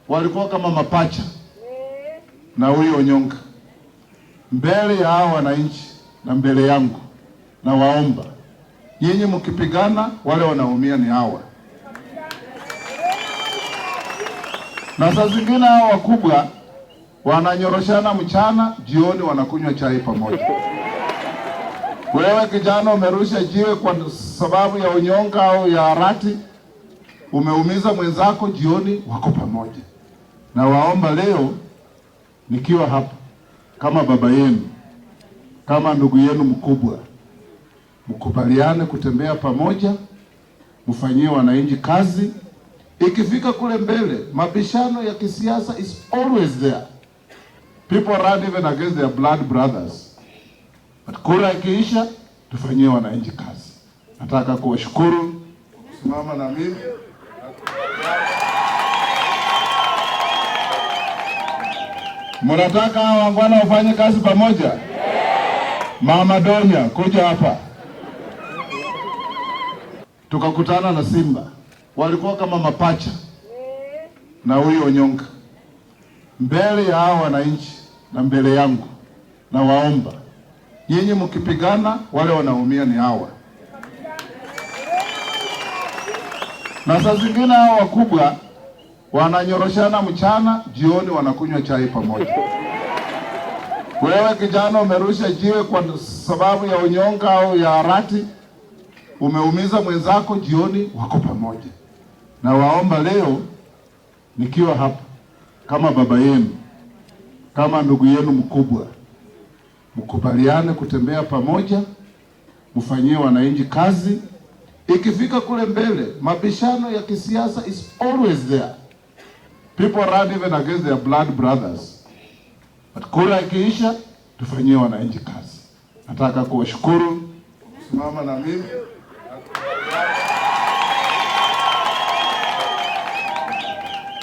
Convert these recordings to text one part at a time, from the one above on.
Walikuwa kama mapacha na huyu Onyonka. Mbele ya hao wananchi na mbele yangu, na waomba nyinyi, mkipigana wale wanaumia ni hawa, na saa zingine hao wakubwa wananyoroshana mchana, jioni wanakunywa chai pamoja. Wewe kijana umerusha jiwe kwa sababu ya unyonga au ya harati, umeumiza mwenzako, jioni wako pamoja. Na waomba leo nikiwa hapa kama baba yenu, kama ndugu yenu mkubwa, mkubaliane kutembea pamoja, mfanyie wananchi kazi. Ikifika kule mbele, mabishano ya kisiasa is always there. People run even against their blood brothers. But kura ikiisha, tufanyie wananchi kazi. Nataka kuwashukuru kusimama na mimi. Mnataka hawa wangwana wafanye kazi pamoja? Mama Donya, kuja hapa. Tukakutana na Simba, walikuwa kama mapacha na huyu Onyonka. Mbele ya hao wananchi na mbele yangu, na waomba nyinyi, mkipigana wale wanaumia ni hawa, na saa zingine hao wakubwa wananyoroshana mchana, jioni wanakunywa chai pamoja. Wewe kijana umerusha jiwe kwa sababu ya unyonga au ya harati, umeumiza mwenzako, jioni wako pamoja. Na waomba leo nikiwa hapa kama baba yenu, kama ndugu yenu mkubwa, mkubaliane kutembea pamoja, mfanyie wananchi kazi. Ikifika kule mbele, mabishano ya kisiasa is always there. People run even against their blood brothers. But kura ikiisha, tufanyie wananchi kazi. Nataka kuwashukuru kusimama na mimi.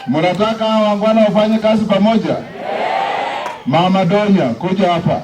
Mnataka hawa wangwana wafanye kazi pamoja? Mama Donya, kuja hapa.